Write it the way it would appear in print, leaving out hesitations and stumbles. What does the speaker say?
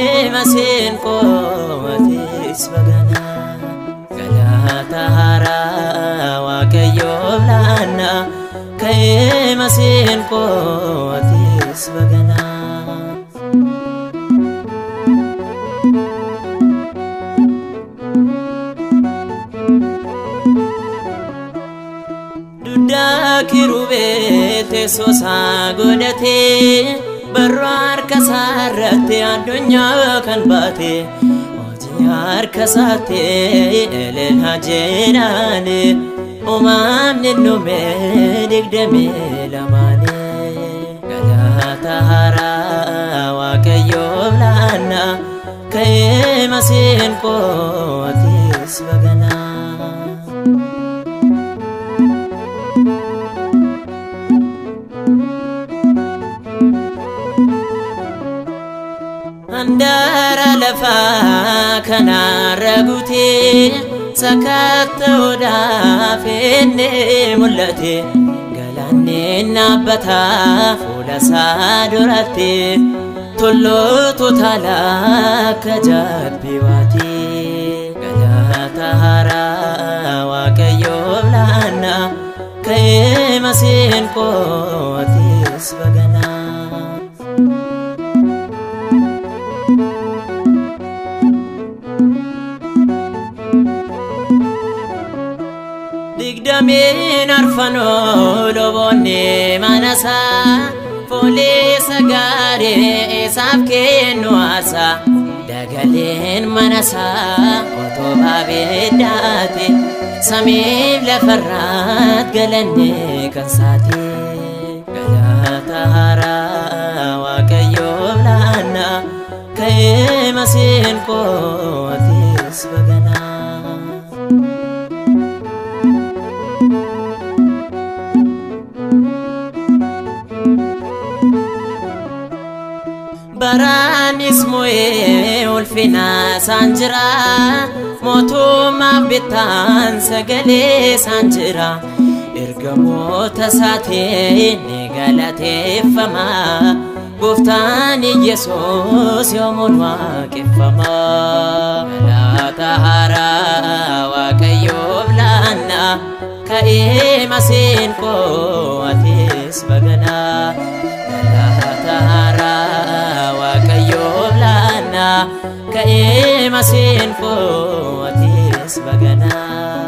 Ka'ee maseenqoo atis baganaa. Galata haaraa Waaqayyoof laanna. Ka'ee maseenqoo atis baganaa. Duddaa kirubee teessoo isaa godhatee, barruu harka isaa irratti addunyaa kan baate, hojii harka isaatti elelhaa jedhaani, uumamni dhume 22. Galata haaraa Waaqayyoof laanna. Ka'ee maseenqoo atis baganaa. Handaara lafaa kanarra guutee sakatta'uudhaaf inni mul'ate, galaanni dhaabbataa fuula isaa duratti, tolootu taalaa akka jabbii waati. Galata haaraa Waaqayyoof laanna. Ka'ee maseenqoo atis baganaa. 24 luboonni manasaa fuulisa gaarii isaaf kennu aarsaa, dagaleen manasaa utubaa abiddaati, samiif lafarraat galanne kan saati. Galata haaraa Waaqayyoof laanna. Ka'ee maseenqoo atis baganaa. Baraanis mo'ee ulfina isaan jira, mootummaaf bittaan sagalee isaan jira, ergamoota isaatiin ni galateeffama, gooftaan Iyesuus yoomuun waaqeffama. Galata haaraa Waaqayyoof laanna. Ka'ee maseenqoo atis baganaa. Galata haaraa Waaqayyoof laanna. Ka'ee maseenqoo atis baganaa.